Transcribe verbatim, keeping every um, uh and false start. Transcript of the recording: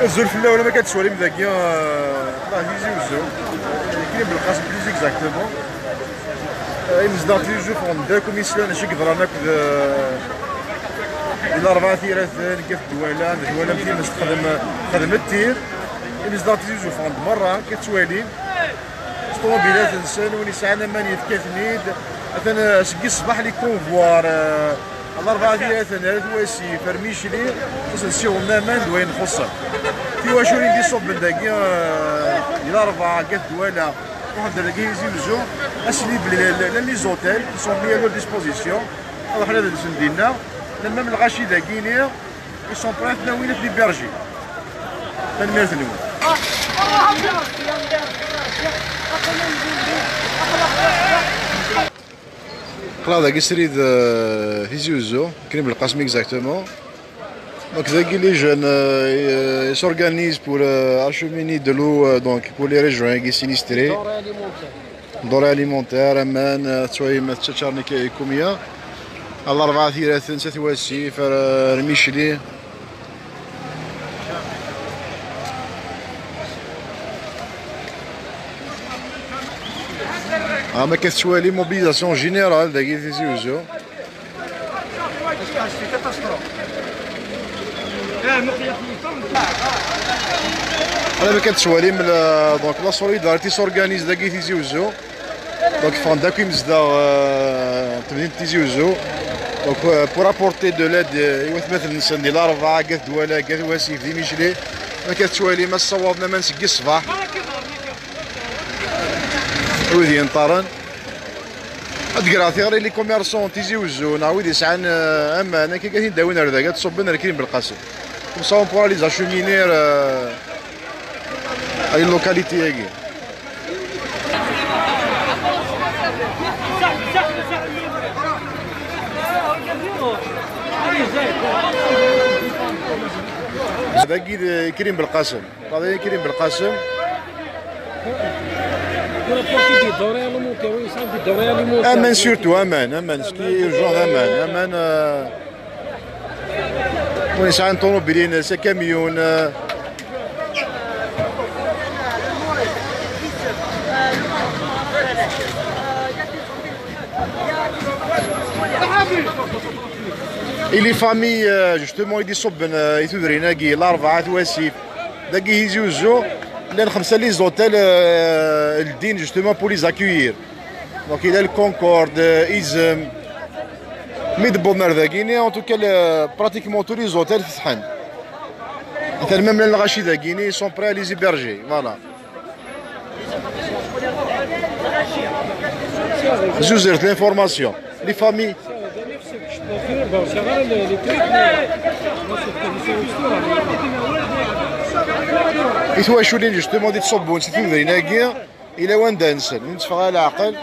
Azul fell-awen, am akka tettwalim dagi, eh, ṭṭaɛt Tizi Uzzu. Krim Belqasem, plus exactement. Eh, imezdaɣ n Tizi Uzzu ffɣen-d akk, umi slan acu i yeḍran akked, eh, di Larebɛa At Yiraten, deg At Dwala, d Dwala am times texdem, texdem ttir. Imezdaɣ n Tizi Uzzu ffɣen-d merra, akka tettwalim. S ṭṭumubilat-nsen, win yesɛan aman yefka-ten-id. Atan, eh, seg ṣṣbeḥ les convois, eh, Larebɛa At Yiraten ar At Wasif, ar Micli, ur sen-ssiwḍen aman d wayen ixuṣṣen. Tiwaculin d-iṣubben dagi, eh, di Larebɛa, deg At Dwala, ruḥen-d ar dagi Tizi Uzzu, ad s-nini belli llan les hôtels qui sont mis à leur disposition, ad ruḥen ad lsen dinna, llan même lɣaci dagi-ni, ils sont prêts, ad ten-awin, ad ten-héberger. Tanemmirt-nwen. Aql-aɣ dagi srid, euh, Tizi Uzzu, Krim Belqasem exactement. Donc dagi les jeunes, euh, ils s'organisent pour, euh, acheminer de l'eau, euh, donc pour les régions, euh, sinistrées. Denrées alimentaires, aman, euh, tettwalim tettaččaren ikumya. Larebɛa At Yiraten, s At Wasif, ar, ar Micli. Ah, ma akka tettwalim, mobilisation générale dagi Tizi Uzzu. Ala, ma akka tettwalim, la, donc la solidarité s'organise dagi Tizi Uzzu. Donc ffɣen-d akk imezdaɣ, euh, n temdint Tizi Uzzu. Donc, euh, pour apporter de l'aide, euh, i watmaten-nsen di Larebɛa, deg At Dwala, deg At Wasif, di Micli. Ma akka tettwalim, ad ssawaḍen aman seg ṣṣbeḥ. Wid yenṭaren. Ad d-greɣ tiɣri les commerçants n Tizi Uzzu, neɣ wid yesɛan, euh, aman, akka ad t-id-awin ar dagi, ad t-ṣubben ar Krim Belqasem. Comme ça, on pourra les acheminer, euh, à une localité-agi. Dagi d Krim Belqasem. Dagi Krim Belqasem. Pour apporter des denrées alimentaires, oui, ça, des denrées alimentaires. Aman surtout, aman, aman, ce qui est urgent, aman, aman, euh, win yesɛan ṭumubil-ines, akamyun, euh. Et les familles, euh, justement, i d-iṣubben, euh, i tudrin-agi, Larebɛa, At Wasif, dagi Tizi Uzzu, llan xemsa les hôtels, euh, ldin, justement, pour les accueillir. Donc, il y a le Concorde, euh, Izem. Mi d-wwḍen ar dagini, en tout cas, le, pratiquement tous les hôtels fetḥen. Atan même llan lɣaci dagini, ils sont prêts à les héberger. Voilà. Zuzert l'information. Les familles. I twaculin, justement, di ttṣubbun si tudrin-agi, i lawan da-nsen, i netteffeɣ ɣer leɛqel.